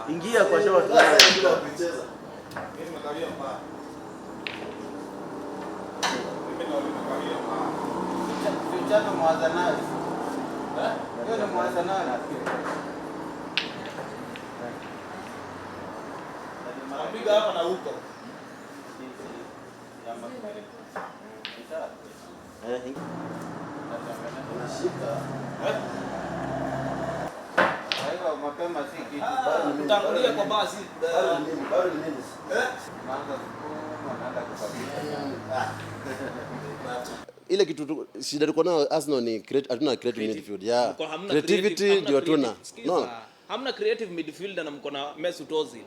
Ingia kwa shot. Sasa kucheza. Mimi nimekawia mbaya. Mimi ndio nimekawia mbaya. Future ni Arsenal. Hiyo ni Arsenal. Napiga hapa na huko. Eh, Unashika. Eh? Kwa hivyo mapema si kitu. Kutangulia kwa basi. Bado ni nini? Bado ni nini? Eh? Unaanza sukuma, unaanza kukabila. Ile kitu shida tuko nayo Arsenal ni create, hatuna creative midfield. Yeah. Mko hamna Creativity hamna ndio hatuna. Sikiza, No. hamna creative midfielder na mko na Mesut Ozil.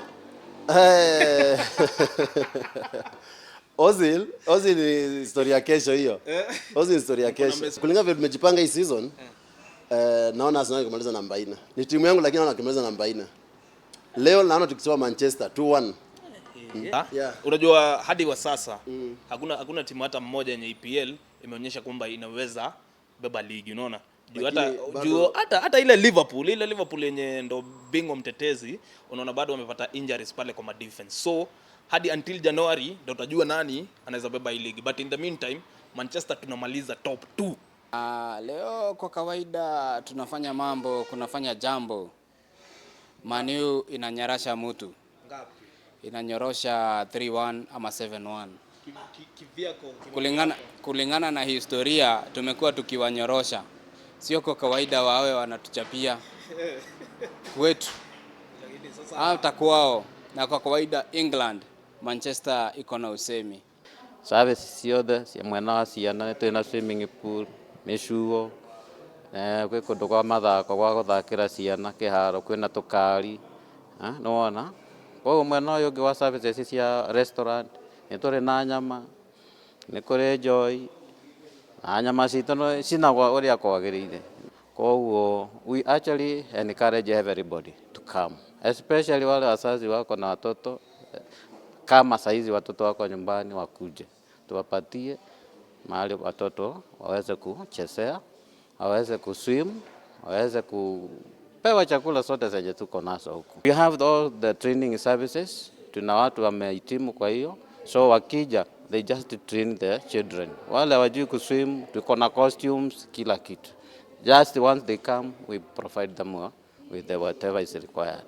Eh. Ozil ni story ya kesho hiyo. Ozil ni story ya kesho. Mesut. Kulingana vile tumejipanga hii season, naona Arsenal ikimaliza namba 4. Ni timu yangu lakini naona ikimaliza namba 4. Leo naona tukitoa Manchester 2-1. Ah? Yeah. Unajua hadi wa sasa hakuna timu hata mmoja yenye EPL imeonyesha kwamba inaweza beba ligi, unaona? Juu hata Lakini bado- juu hata ile Liverpool yenye ndo bingwa mtetezi, unaona bado wamepata injuries pale kwa ma defense. So hadi until January ndo utajua nani anaweza beba hii ligi. But in the meantime Manchester tunamaliza top 2. Ah, leo kwa kawaida tunafanya mambo, kunafanya jambo. Man U inanyorosha mtu. Ngapi? Inanyorosha 3-1 ama 7-1. Kivyako. Kulingana na historia tumekuwa tukiwanyorosha. Sio kwa kawaida wawe wanatuchapia kwetu hata kwao, na kwa kawaida England Manchester iko na usemi. Service ciothe cia mwena wa ciana nĩ twĩ na swimming pool, mĩcuo, gwĩ kũndũ kwa mathako gwa gũthakĩra ciana kĩharo kwĩna tũkari, nĩwona. Koguo mwena ũyũ ũngĩ wa services cia restaurant nĩ tũrĩ na nyama, nĩ kũrĩ njohi na nyama citũ nĩ cinagwo ũrĩa kwagĩrĩire. Koguo we actually encourage everybody to come, especially wale wazazi wako na watoto. Kama saizi watoto wako nyumbani, wakuje tuwapatie mahali watoto waweze kuchezea, waweze kuswim, waweze kupewa chakula zote zenye tuko nazo huku. We have all the training services, tuna watu wamehitimu, kwa hiyo so wakija they just train the children. Wale hawajui kuswim, tuko na costumes, kila kitu. Just once they come, we provide them with the whatever is required.